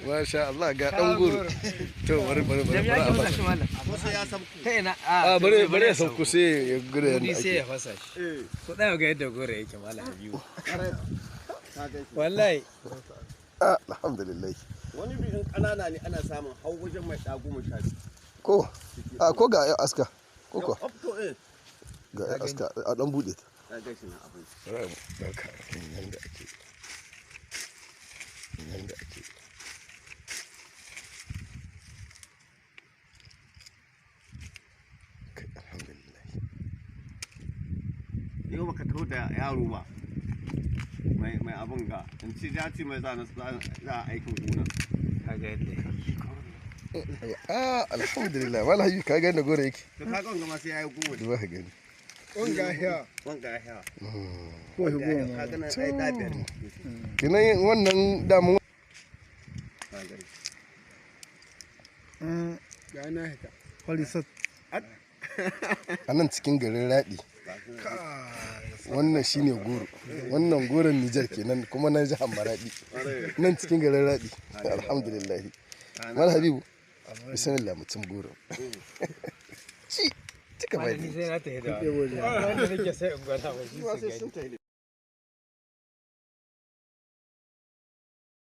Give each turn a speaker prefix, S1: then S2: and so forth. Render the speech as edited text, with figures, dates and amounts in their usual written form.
S1: Masha Allah, ga dan goro. To, bari bari bari
S2: Da
S1: bari
S2: ake
S1: a
S2: fasa
S1: fasa.
S2: shi, malam?
S3: Wasu ya sabku.
S2: Ta ina?
S1: A bare bare ya sauko sai ya gura
S2: Kudi
S1: yadda
S2: sai ya
S1: ake.
S2: fasa shi.
S3: Eh.
S2: Ku tsaya ga yadda goro yake, malam Habibu.
S3: Ka gaishe.
S2: Wallahi.
S1: Ah, alhamdulillah.
S3: Wani bi in ƙanana ne ana samun hau wajen mai ɗa 12.
S1: Ko a ko ga ya aska ko ko
S3: Up to eh.
S1: ga ya aska a dan bude ta.
S3: Ka gaishe na abin.
S1: Bari mu dauka yanda ake, yanda ake. Kai, alhamdulillah.
S3: Yau baka taho da yaro ba. Mai abin ga. In ce ya ce mai za a aikin gona.
S2: Ka ga yadda yake.
S1: Ah, alhamdulillah. Wala hayu, ka ga yanda goro yake.
S3: To, ka ga wanga ma sai yayi 10.
S1: Duba ka gani.
S4: Wanga ya.
S3: Wanga ya yawa.
S4: Ko shi 10.
S3: Ka ga nan ai ɗa 5.
S1: Kenan wannan damun
S3: Ka gani.
S4: Ga na hita. Holy sat.
S1: A nan cikin garin Raɗi. Wannan shine goro, wannan goron Nijar kenan, kuma na jihar Maradi, nan cikin garin Raɗi. Alhamdulillah. Mal Habibu, bismillah, mutum goro ci cika
S2: Malam, ni
S1: bai.
S2: sai na tafi da wani. Wanda nake sai in gwada ba shi su gani.
S3: Sun tafi.